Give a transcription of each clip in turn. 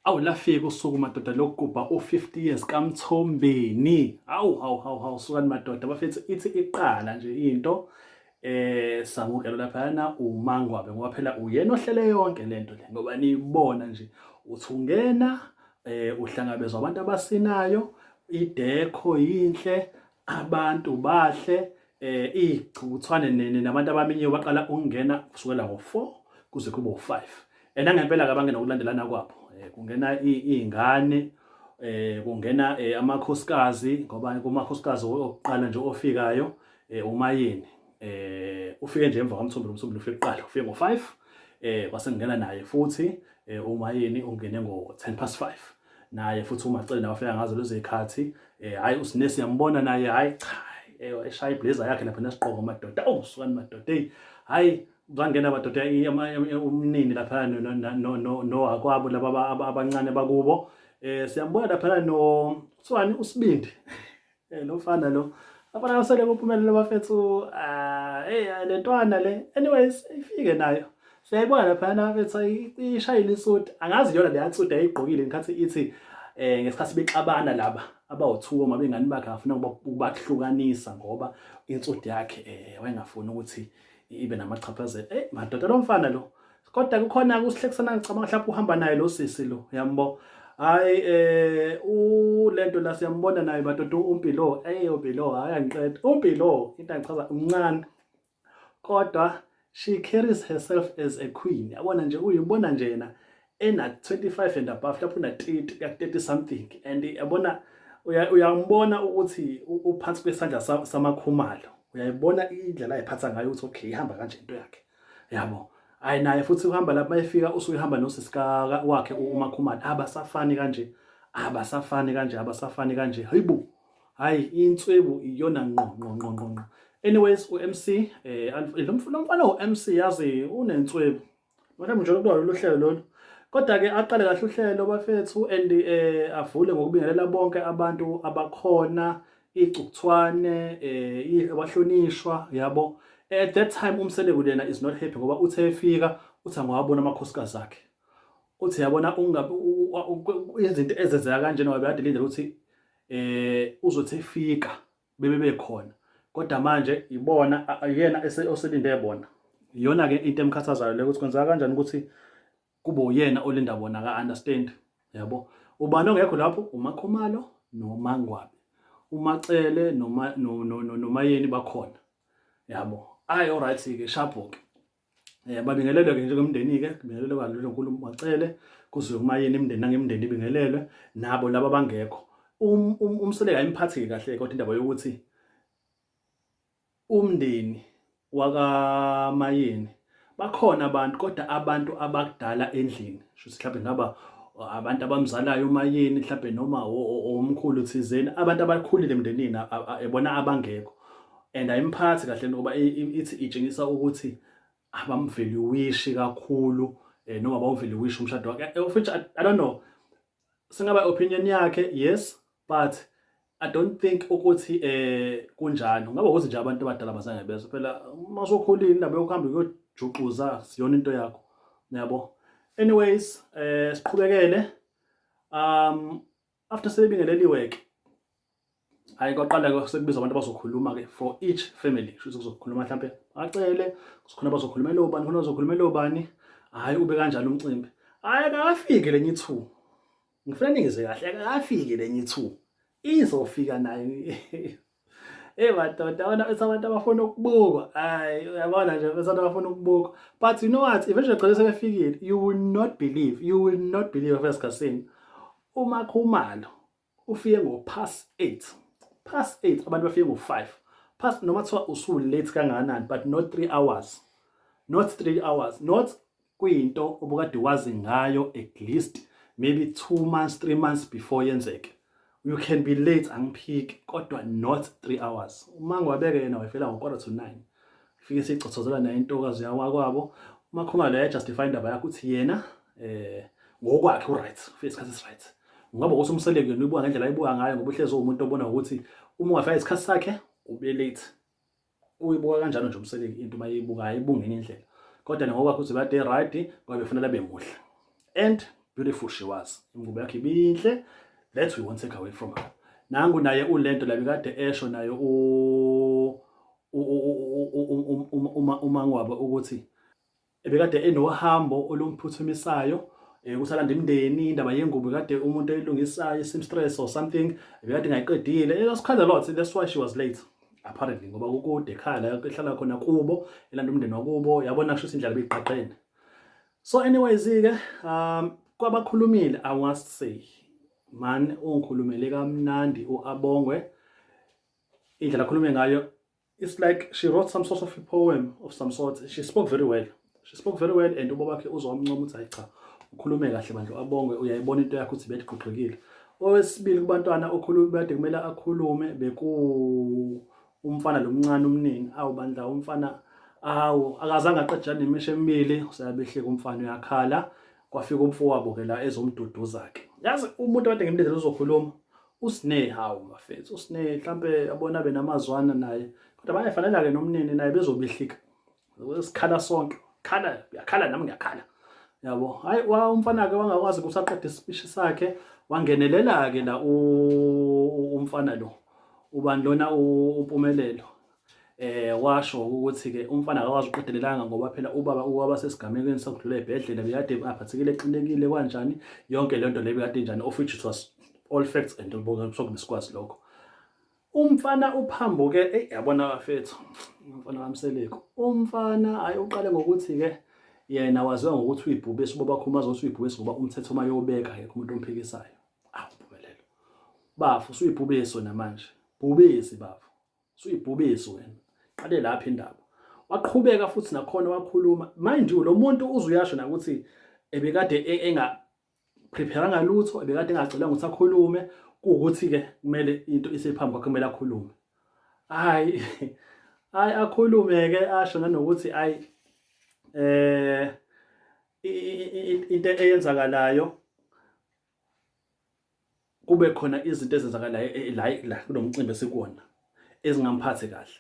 Awu lafika usuku madoda lokugubha u-50 years kaMthombeni. Awu hawu hawu hawu sukani madoda bafethu ithi iqala nje into samukelo laphayana uMangwabe ngoba phela uyena ohlele yonke lento le ngoba niyibona nje uthi ungena uhlangabezwa abantu abasinayo idekho yinhle abantu bahle ichuthwane nabantu abaminyiwe baqala ukungena kusukela ngo-4 kuze kube u-5 and angempela ke abangena ukulandelana kwabo kungena izingane kungena amakhosikazi ngoba kumakhosikazi okuqala nje ofikayo uMayeni ufike nje emva kwaMthombeni. UMthombeni ufike kuqala, ufike ngo-5, kwase kungena naye futhi uMayeni ungene ngo-10 past 5 naye futhi uMacele nawe afika ngazo lezo zikhathi. Hayi uSinesi yambona naye, hayi cha, eshaya iblazer yakhe lapha nesigqoko madoda. Oh sukani madoda, hey hayi bangena madoda umnini lapha no no akwabo laba abancane bakubo. Siyambona lapha no kuthiwani uSibindi lo mfana lo abana basele kuphumelela bafethu. Ah hey le ntwana le, anyways ifike nayo siyayibona lapha bafethu ishayile isuit, angazi yona le suit ayigqokile ngikhathi ithi ngesikhathi bexabana laba abawu2 mabengani bakhe afuna ukubahlukanisa ngoba insuit yakhe wayengafuni ukuthi ibe namachaphazelo. Madoda lo mfana lo kodwa kukhona kusihlekisana, ngicabanga mhlawumbe uhamba naye lo sisi lo yambo. Hayi ulento la siyambona naye madoda uMpilo, uMpilo hayi angiqeda uMpilo into angichaza umncane kodwa she carries herself as a queen, yabona nje uyibona nje yena ena 25 and above lapho una 30 ya 30 something and yabona uyambona ukuthi uphansi kwesandla samakhumalo, uyayibona indlela ayiphatha ngayo ukuthi okay ihamba kanje into yakhe yabo. Hayi naye futhi uhamba lapha mayefika usuke ehamba nosisi wakhe uMakhumalo, abasafani kanje, abasafani kanje, abasafani kanje, hayibo hayi inswebu iyona ngqo ngqo ngqo ngqo ngqo. Anyways uMC lo mfana uMC yazi unenswebu mhlawumbe nje lokho lolu hlelo lolu kodwa ke aqale kahle uhlelo bafethu and avule ngokubingelela bonke abantu abakhona icukuthwane abahlonishwa yabo. At that time uMseleku lena is not happy ngoba uthe efika uthi angwabona amakhosikazi akhe, uthi yabona ungabe izinto ezenzeka kanjena wabe kade lindele ukuthi uzothi efika bebe bekhona kodwa manje ibona yena oselinde bona. Iyona ke into emkhathazayo le ukuthi kwenzeka kanjani ukuthi kube uyena olinda bona, ka understand yabo. Ubani ongekho lapho? UMakhumalo noMangwabe, uMacele noma noMayeni bakhona yabo. Ayi alright ke sharp ke babingelelwe ke njengomndeni ke kubingelelwe kwaNdlunkulu Macele kuze kuMayeni imndeni nangemndeni ibingelelwe nabo laba bangekho. UMseleku ayimphathi kahle kodwa indaba yokuthi umndeni wakaMayeni bakhona abantu kodwa abantu abakudala endlini shuthi mhlawumbe ngaba abantu abamzalayo uMayeni mhlawumbe noma omkhulu thizeni abantu abakhulile emndenini ebona abangekho and ayimphathi kahle ngoba ithi itshengisa ukuthi abamvalueishi kakhulu noma bawuvalueishi umshado wakhe, of which I don't know singaba opinion yakhe, yes, but I don't think ukuthi kunjalo. Ngaba ukuthi nje abantu abadala bazange bezwe phela uma usukhulile indaba yokuhamba uyojuxuza siyona into yakho yabo. Anyways siqhubekele after sebingeleliwe ke hayi kwaqala ke sekubizwa abantu abazokhuluma ke for each family, kusho ukuthi kuzokhuluma mhlambe acele kukhona abazokhulumela obani, khona abazokhulumela obani, hayi ube kanjalo umcimbi. Hayi akafike lenye i2, ngifuna ningize kahle, akafike lenye i2 izofika nayo. Madoda wona bese abantu abafuna ukubukwa, hayi uyabona nje bese abantu abafuna ukubukwa, but you know what, eventually gcina sebefikile. You will not believe, you will not believe esikhathini uMakhumalo ufike ngo past 8, past 8, abantu bafike ngo 5 past. Noma kuthiwa usu late kangakanani, but not 3 hours, not 3 hours, not kuyinto obukade wazi ngayo at least maybe 2 months, 3 months before yenzeke. You can be late, angiphiki, kodwa not 3 hours. Uma ngiwabeke yena wayefela ngo quarter to 9 ifike sicothozela naye intokazi yawakwabo. UMakhumalo yayijustify indaba yakhe ukuthi yena ngokwakhe uright, ufike isikhathi esi-right. Ngoba ukuthi uMseleku yena uyibuka ngendlela ayibuka ngayo ngoba uhlezi uwumuntu obona ukuthi uma ungafika isikhathi sakhe ube late, uyibuka kanjalo nje uMseleku into uma eyibuka ayibuki ngenye indlela kodwa ngokwakhe uthi bade right ngoba befuna labe muhle and Beautiful she was. Ingubo yakhe ibinhle. That we won't take away from her. Nangu naye ulento la bikade esho naye u uMangwabe ukuthi ebekade enohambo olumphuthumisayo ukuthi alande imndeni, indaba yengubo kade umuntu eyilungisayo, seamstress or something, ebekade engayiqedile. It was quite a lot, that's why she was late apparently, ngoba kukude ekhaya la ehlala khona kubo, elanda umndeni wakubo, yabona, kusho ukuthi indlela beyiqaqene. So anyways ke, kwabakhulumile, I must say man, ungikhulumele kamnandi uAbongwe. Indlela akhulume ngayo, it's like she wrote some sort of a poem of some sort. She spoke very well, she spoke very well, and ubaba wakhe uzowamncoma ukuthi, "Hayi cha, ukhulume kahle bandla Abongwe, uyayibona into yakho ukuthi bethi gqugqekile." Owesibili kubantwana okhuluma kade kumele akhulume beku umfana lomncane umnini. Awu bandla, umfana, awu, akazange aqedane nemisho emibili, useyabehleka umfana, uyakhala. Kwafika umfowabo ke la ezomduduza ke. Yazi umuntu kade ngimlindele uzokhuluma uSine. Hawu bafethu, uSine mhlambe abona benamazwana naye, kodwa bayafanela ke nomnini naye bezobihlika, sikhala sonke, khala, uyakhala nami ngiyakhala, yabo. Hayi, wa umfana ke wangakwazi ukuthi aqede ispeech sakhe, wangenelela ke la umfana lo, ubani lona, uMpumelelo, washo ukuthi ke umfana akakwazi uqedelelanga ngoba phela ubaba uwaba sesigamekweni sokudlula ebhedlela, bekade aphathekile, exinekile kanjani, yonke le nto le bekade injani, of which it was all facts and sonke besikwazi lokho. Umfana uphambuke, ey, yabona bafethu, umfana kaMseleku, umfana, hayi, uqale ngokuthi ke yena waziwa ngokuthi uyibhubesi, ubaba wakhe umazi ukuthi uyibhubesi ngoba umthetho uma yobeka akekho umuntu omphikisayo. Awu Mpumelelo bafo, usuyibhubesi wena manje, bhubesi bafo, usuyibhubesi wena. Qale lapha indaba, waqhubeka futhi nakhona wakhuluma. Mind you, lo muntu uzuyasho nakuthi ebekade enga prepare lutho, ebekade engacelanga ukuthi akhulume, kuwukuthi ke kumele into isephambi kwakhe, kumele akhulume. Hayi hayi, akhulume ke, asho nanokuthi ayi, into eyenzakalayo kube khona izinto ezenzakalayo la kulomcimbi esikuwona ezingamphathi kahle,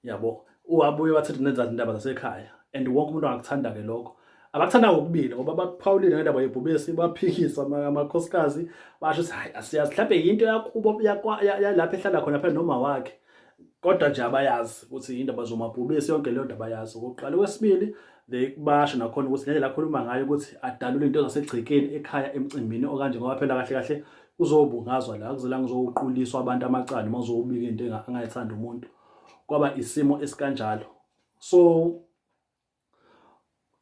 yabo. Wabuye wathi nenza indaba zasekhaya and wonke umuntu angakuthanda ke lokho. Abakuthanda ngokubili ngoba baphawulile ngendaba yebhubesi, baphikisa amakhosikazi, basho ukuthi hayi, asiyazi, mhlawumbe yinto yakubo, yalapha ehlala khona phela noma wakhe, kodwa nje abayazi ukuthi indaba zomabhubesi, yonke leyo ndaba abayazi, okokuqala. Okwesibili, they basho nakhona ukuthi ngendlela akhuluma ngayo ukuthi adalule into zasegcekeni ekhaya emcimbini okanje, ngoba phela kahle kahle uzobungazwa la, kuzelanga uzoquliswa abantu amacala noma uzobika into angayithanda umuntu, kwaba isimo esikanjalo. So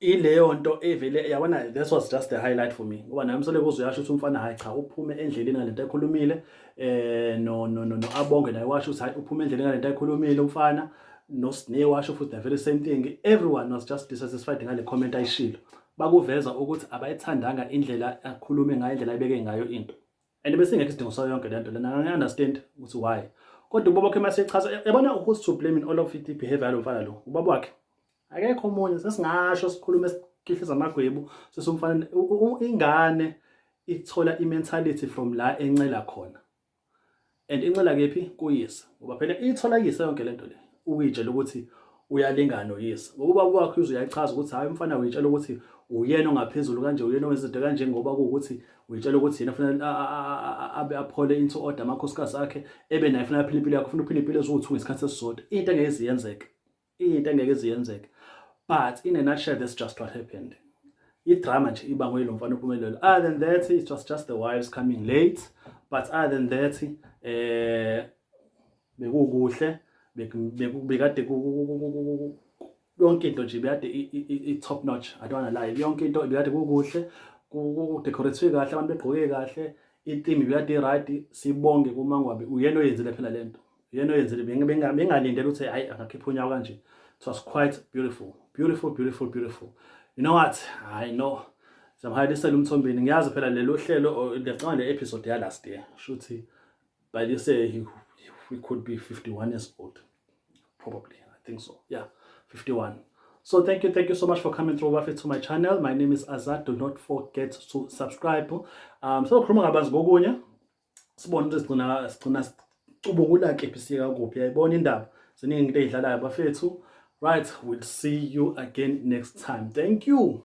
ileyo nto evele, yabona, this was just the highlight for me, ngoba nami sele kuzuyasho ukuthi umfana, hayi cha, uphume endleleni ngalento ayikhulumile. No Abonge naye washo ukuthi hayi, uphume endleleni ngalento ayikhulumile umfana. No Sne washo futhi the very same thing. Everyone was just dissatisfied ngale comment ayishilo. Bakuveza ukuthi abayithandanga indlela akhulume ngayo, indlela ayibeke ngayo into, and bese ngekho isidingo sayo yonke lento lena. Ngiya-understand ukuthi why, kodwa ubaba wakhe mase echaza, yabona, who's to blame in all of it? Behavior yalo mfana lo, ubaba wakhe, akekho omunye. Sesingasho sikhulume sikhihliza amagwebu sesumfana. Ingane ithola i-mentality from la encela khona, and incela kephi? Kuyise, ngoba phela ithola kuyise yonke lento le, ukuyitshela ukuthi uyalingana noyise, ngoba ubaba wakhe uze uyachaza ukuthi hayi, umfana uyitshela ukuthi uyena ongaphezulu kanje, uyena owenza izinto kanje, ngoba kuwukuthi uyitshela ukuthi yena kufanele abe aphole into order amakhosikazi akhe, ebe naye fanele aphile impilo yakhe, ufuna uphila impilo eziwu-two ngesikhathi esisodwa, into engeke iziyenzeke, into engeke iziyenzeke. But in a nutshell, that's just what happened. I-drama nje ibangwe lo mfana uMpumelelo. Other than that, it was just the wives coming late, but other than that, bekukuhle, bekade yonke into nje bekade i-top notch. I don't wanna lie, yonke into bekade kukuhle, ku-decorate kahle, abantu begqoke kahle, i-theme bekade i-right. Sibonge kuMangwabe, uyena oyenzile phela lento, uyena oyenzile. Bengalindele ukuthi hayi, angakhipha unyawo kanje. It was quite beautiful, beautiful, beautiful, beautiful. You know what I know, siyamhayalisela uMthombeni. Ngiyazi phela lelo hlelo, ngiyacabanga le episode ya last year, shuthi by this year he could be 51 years old probably. I think so, yeah, 51. So thank you, thank you so much for coming through bafethu to my channel. My name is Azad. Do not forget to subscribe. So khuluma ngabanzi ngokunye, sibone ukuthi sigcina sicubungula kephi, siyeka kuphi. Yayibona indaba, ziningi into ey'dlalayo bafethu. Right, we'll see you again next time. Thank you.